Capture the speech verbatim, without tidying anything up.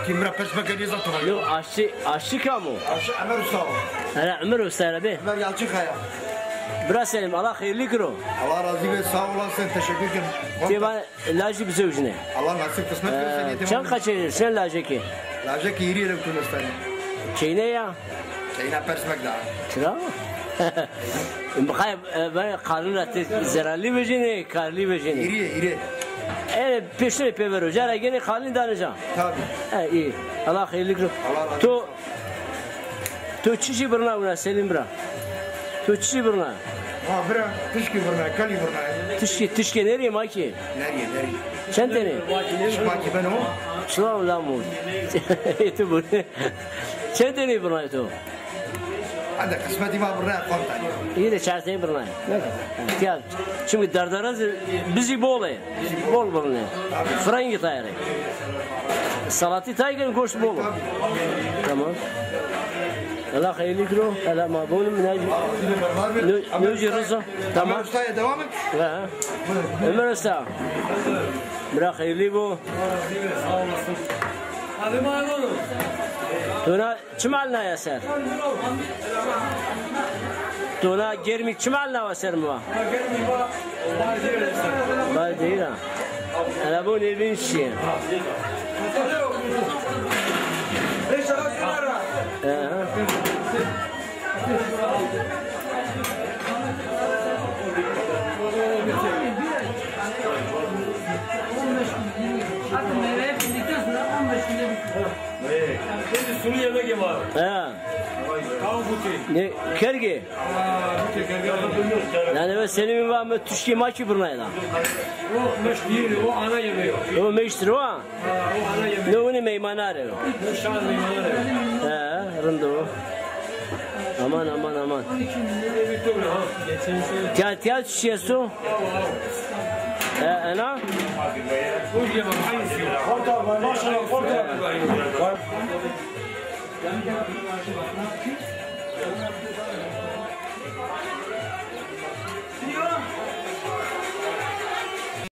Bira pers meke nêza to. Yo, aşçı, aşçı kam o? Aşçı Ömer Usta o. Hele Ömer Usta hele be. Ömer Yalçınkaya. Bira Selim, Allah xeyrli kiro. Allah razı be, sağ olasın, teşekkür ederim. Tê va lajî bizewjine. Allah nasip kısmet verirse. Çend qaçê sen lajekî? Lajekî hîrî yêrê kurdestani. Keyne ya? Keyna pers mek da. Çira? Bixay, e, ben qalin ra tê zerarlî vejînê, karlî vejînê. Hîrî, hîrî. E, pêştirê pê vero, cara gênê qalin danê ca. Tabii. E, î. Allah xeyrli kiro. Allah razı olsun. To, to çi jî birna wina Selim bira? To çi jî birna? Ha bira, tişkî birna, kalî birna. Tişkî, tişkê nerî ma ki? Nerî, nerî? Çend tenê? Şima ki ben o? Çila la mo. Ê tu bu. Çend tenê birna to? Hadi kısmeti ma birna, qon tanî. Îyî de çar tenê birna. Neyse. Tiya, çünkü dardaraz bizî bol e. Bol bol ne. Frengî tayê rê. Salatî tayê keno, goşt bol o. Tamam. Allah xeyrlî kiro. Hele ma bonim ne. Newcî rizo. Tamam. Ustaya devam et. Ha. Ömer Usta. Bira xeyrlî bo. Sağ olasın. Hadi maymun. Dona Çi mal naya ser? Dona germîk çi mal nawa ser mi va? Bal değil ha. Hele bu ne bin şey. Ee. Abi meyve bildikten sonra on beş günde bitiyor. Şimdi sulu yemek var. He. Tavuk buti. Ne, kerge? Aa, buti kerge. Yani ben senin var mı tuşki maçı burnayla? O meştir, o ana yemeği. O meştir o ha? Ha, o ana yemeği. Ne onu meymanare o? Bu şan meymanare. He, rind o. Aman, aman, aman. Tiya, tiya çi esto? E, ena?